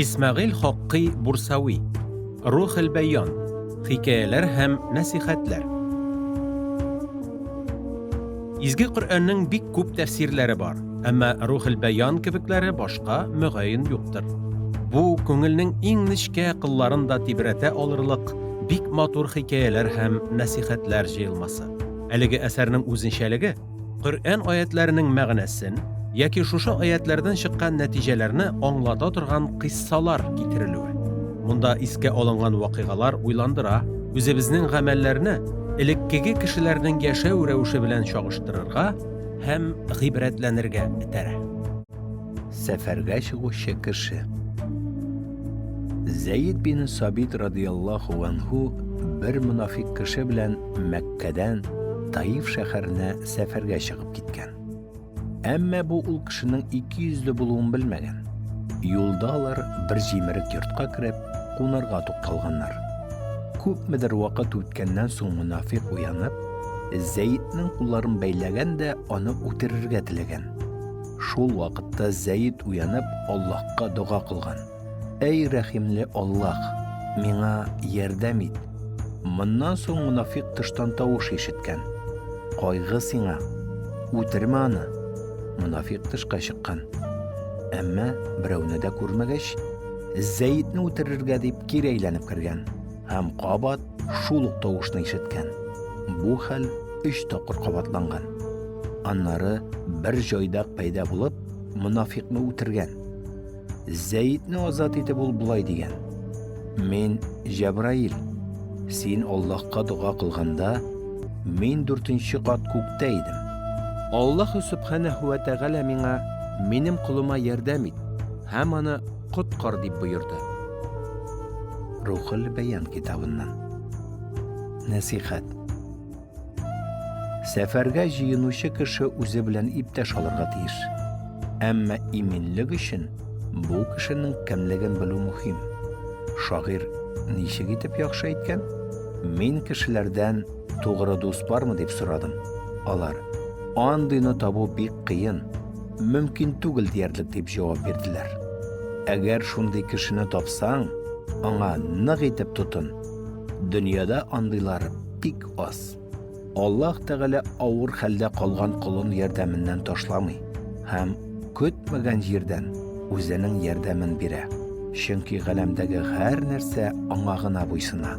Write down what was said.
Исмәгыйль Хаккый Бурсави. Рухел бәян. Хикәяләр һәм нәсихәтләр. Изге Коръәннең бик күп тәфсирләре бар, әмма Рухел бәян кебекләре башка мөгаен юктыр. Бу күңелнең иң нечкә кылларын да тибрәтә алырлык бик матур хикәяләр һәм нәсихәтләр җыелмасы. Әлеге әсәрнең үзенчәлеге Коръән аятьләренең мәгънәсен яки шушы аятьләрдән чыккан нәтиҗәләрне аңлата торган кыйссалар китерелүе. Монда искә алынган вакыйгалар уйландыра, үзебезнең гамәлләрне элеккеге кешеләрнең яшәү рәвеше белән чагыштырырга һәм гыйбрәтләнергә этәрә. Сәфәргә чыгучы кеше. Зәид бин Сабит радыяллаһу анһу бер монафик кеше белән Мәккәдән Таиф шәһәренә сәфәргә чыгып киткән. Әмма бу ул кешенең икейөзле булуын белмәгән. Юлда алар бер җимерек йортка кереп, кунарга тукталганнар. Күпмедер вакыт үткәннән соң монафик уянып, Зәиднең кулларын бәйләгән дә аны үтерергә теләгән. Шул вакытта Зәид уянып, Аллаһка дога кылган. Әй рәхимле Аллаһ, миңа ярдәм ит. Моннан соң монафик тыштан тавыш ишеткән. Кайгы сиңа, үтермә аны. Монафик тышка чыккан. Әмма берәүне дә күрмәгәч, Зәидне үтерергә дип кире әйләнеп кергән һәм кабат шул ук тавышны ишеткән. Бу хәл өч тапкыр кабатланган. Аннары бер җайдак пәйда булып, монафикны үтергән. Зәидне азат итеп ул болай дигән: Мин Җәбраил. Син Аллаһка дога кылганда, мин дүртенче кат күктә идем. Аллаһу Сүбхәнәһү вә Тәгалә миңа, Минем колыма ярдәм ит һәм аны коткар, дип боерды. Рухел бәян китабыннан. Нәсихәт. Сәфәргә җыенучы кеше үзе белән иптәш алырга тиеш. Әмма иминлек өчен бу кешенең кемлеген белү мөһим. Шагыйрь ничек итеп яхшы әйткән? Мин кешеләрдән тугры дус бармы дип сорадым. Алар, андыйны табу бик кыен, мөмкин түгел диярлек дип җавап бирделәр. Әгәр шундый кешене тапсаң, аңа нык итеп тотын. Дөньяда андыйлар бик аз. Аллаһ Тәгалә авыр хәлдә калган колын ярдәменнән ташламый һәм көтмәгән җирдән үзенең ярдәмен бирә. Чөнки галәмдәге һәр нәрсә аңа гына буйсына.